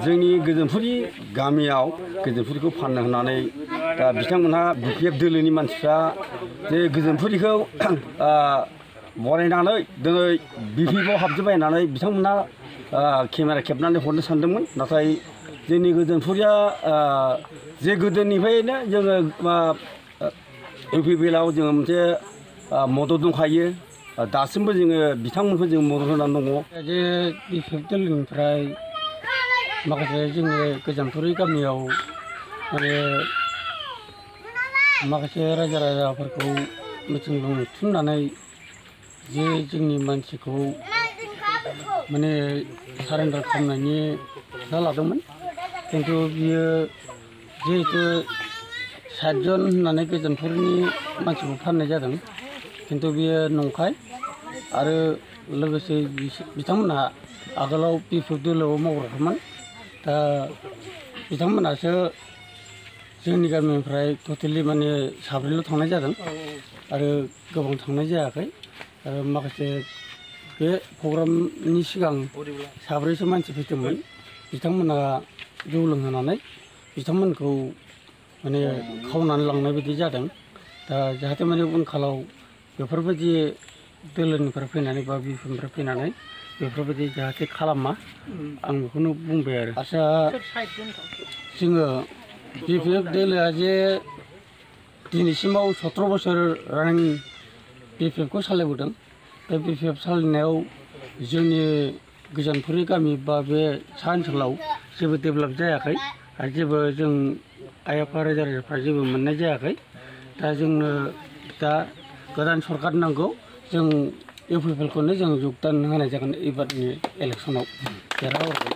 जोंनि गोजोनफुरि गामियाव गोजोनफुरिखौ फाननो होननानै दा बिथांमोनहा बिपिएफ दोलोनि मानसिफ्रा जे गोजोनफुरिखौ बरायनानै दिनै बिपिएफआव हाबजोब्बाय होननानै बिथांमोनहा केमेरा खेबनानै हरनो सानदोंमोन। नाथाय जोंनि गोजोनफुरिया जे गोदोनिफ्रायनो जोङो इउपिपिएलआव जोङो मोनसे मदद दंखायो। दासिमबो जोङो बिथांमोनखौ जों मदद होनानै दङ। जे बिपिएफ दोलोनिफ्राय माखासे जोंनि गोजोनफुरि गामियाव माने माखासे रायजो राजाफोरखौ मिथिं लिंथुमनानै जे जोंनि मानसिखौ माने सारेन्डार खालामनायनि खोथा लादोंमोन। खिन्थु बियो जिहेतु 60 जन होननानै गोजोनफुरिनि मानसिखौ फाननाय जादों। खिन्थु बियो नंखाय आरो लोगोसे बिथांमोनहा आगोलाव बिपिएफ दोलोआव मावग्राखामोन। दा बिथांमोनासो जोंनि गामिनिफ्राय टटेलि माने साब्रैल' थांनाय जादों आरो गोबां थांनाय जायाखै। आरो माखासे बे प्रग्रामनि सिगां साब्रैसो मानसि फैदोंमोन। बिथांमोना जौ लोंहोनानै बिथांमोनखौ माने खावनानै लांनाय बायदि जादों। दा जाहाथे माने उनखालाव बेफोरबायदि दोलोनिफ्राय फैनानै बा बिपिएफनिफ्राय फैनानै बेफोरबायदि जाहाथे खालामा आं बेखौनो बुंबाय आरो। आच्चा जोङो बिपिएफ दोलोआ जे दिनैसिमाव 17 बोसोर रानिं बिपिएफखौ सालायबोदों। बे बिपिएफ सालायनायाव जोंनि गोजोनफुरि गामि बा बे सा ओनसोलाव जेबो डेभेलप जायाखै आरो जेबो जों आइ आफा रायजो राजाफ्रा जेबो मोननाय जायाखै। दा जोंनो दा गोदान सरकार नांगौ। जों इउपिपिएलखौनो जों जगदान होनाय जागोन एबारनि इलेक्सनाव देरहाहरगोन।